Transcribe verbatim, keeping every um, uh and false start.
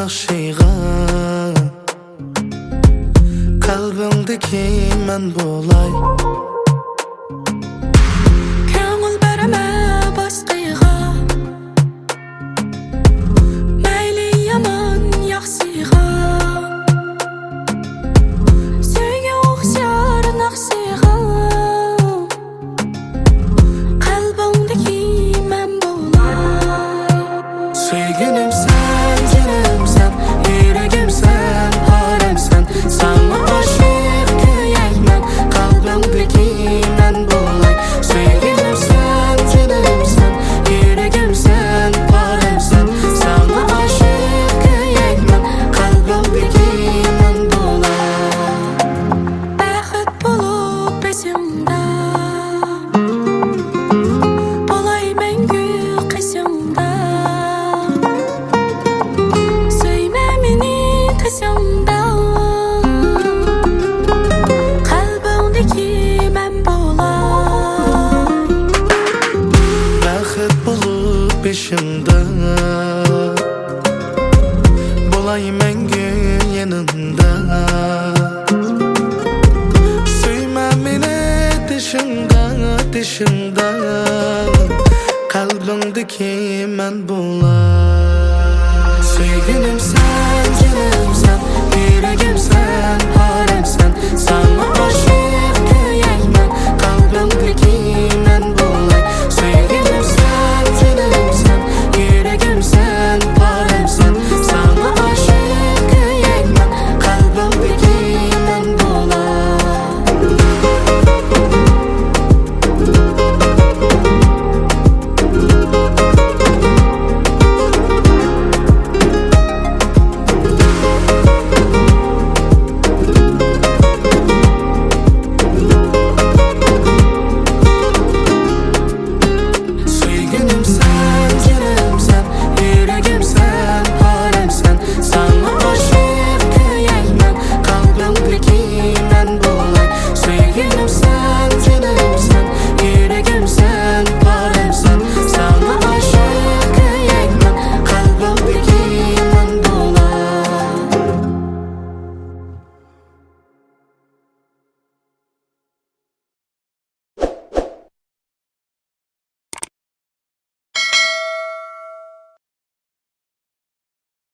ياخشىغا، قەلبىڭدىكى مەن بولاي. كۆڭۈل بەرمە باشقىغا، مەيلى يامان ياخشىغا، سۆيگۈ ئوخشار ناخشىغا، قەلبىڭدىكى مەن بولاي. سۆيگۈنۈم سەن، جېنىم سەن، يۈرىكىم سەن، پارەم سەن، ساڭا ئاشىق كۆيەكمەن، قەلبىڭدىكى مەن بولاي. سۆيگۈنۈم سەن، جېنىم سەن، يۈرىكىم سەن، پارەم سەن، ساڭا ئاشىق كۆيەكمەن، قەلبىڭدىكى مەن بولاي. بەخت بولۇپ بېشىڭدا، بولاي مەڭگۈ قېشىڭدا. سۆيمە مېنى قېشىڭدا، قەلبىڭدىكى مەن بولاي. بەخت بولۇپ بېشىڭدا، بولاي مەڭگۈ يېنىڭدا. سۆيمە مېنى تېشىڭدا، تېشىڭدا، قەلبىڭدىكى مەن بولاي. سۆيگۈنۈم سەن، جېنىم سەن، يۈرىكىم سەن.